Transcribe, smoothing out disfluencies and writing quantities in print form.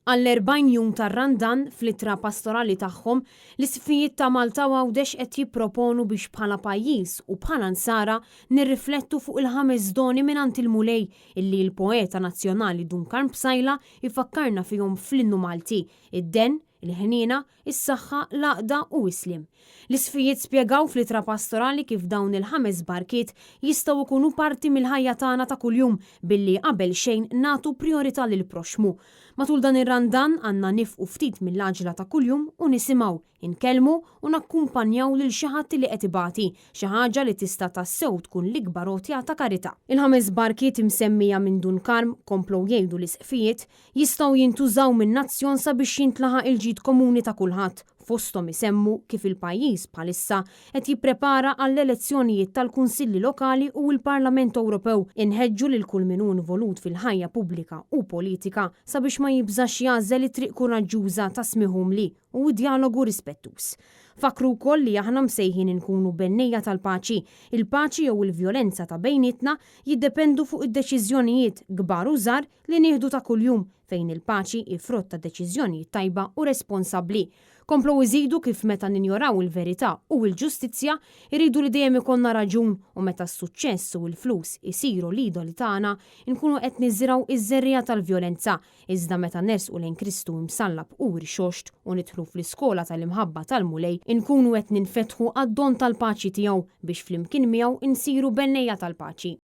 Għall-40 jum tar-Randan, fl-ittra pastorali tagħhom, l-Isqfijiet ta' Malta u Għawdex qed jipproponu biex bħala pajjiż u bħala Nsara nirriflettu fuq il-ħames doni mingħand il-Mulej illi l-poeta nazzjonali Dun Karm Psaila jfakkarna fihom fl-Innu Malti, id-den, il-ħniena, is-saħħa, l-għaqda u s-sliem. L-Isqfijiet spjegaw fl-ittra pastorali kif dawn il-ħames barkiet jistgħu jkunu parti mill-ħajja tagħna ta' kuljum billi qabel xejn nagħtu prijorità lill-proxxmu. Matul dan ir-Randan għandna nifqu ftit mill-għaġla ta' kuljum u nisimgħu, inkellmu u nakkumpanjaw lil xi ħadd li qed ibati, xi ħaġa li tista' tassew tkun l-ikbar għotja ta' karità. Il-ħames barkiet imsemmija minn Dun Karm, komplew jgħidu l-Isqfijiet, jistgħu jintużaw min-nazzjon sabiex jintlaħaq il-ġid komuni ta' kulħadd, fosthom isemmu kif il-pajjiż bħalissa qed jipprepara għall-elezzjonijiet tal-Kunsilli Lokali u l-Parlament Ewropew. Inħeġġu lil kull min hu involut fil-ħajja pubblika u politika sabiex ma jibżax jagħżel it-triq kuraġġuża ta' smigħ umli u djalogu rispettuż. Fakkru wkoll li aħna msejħin inkunu bennejja tal-paċi. Il-paċi jew il-vjolenza ta' bejnietna jiddependu fuq id-deċiżjonijiet, kbar u żgħar, li nieħdu ta' kuljum, fejn il-paċi hi frott ta' deċiżjonijiet tajba u responsabbli. Komplew iżidu kif meta ninjoraw il-verità u l-ġustizzja, irridu li dejjem ikollna raġun u meta s-suċċess u l-flus isiru l-idoli tagħna, inkunu qed niżirgħu ż-żerriegħa tal-vjolenza. Iżda meta nersqu lejn Kristu imsallab u irxoxt u nidħlu fl-iskola tal-imħabba tal-Mulej, inkunu qed ninfetħu għad-don tal-paċi tiegħu biex flimkien miegħu nsiru bennejja tal-paċi.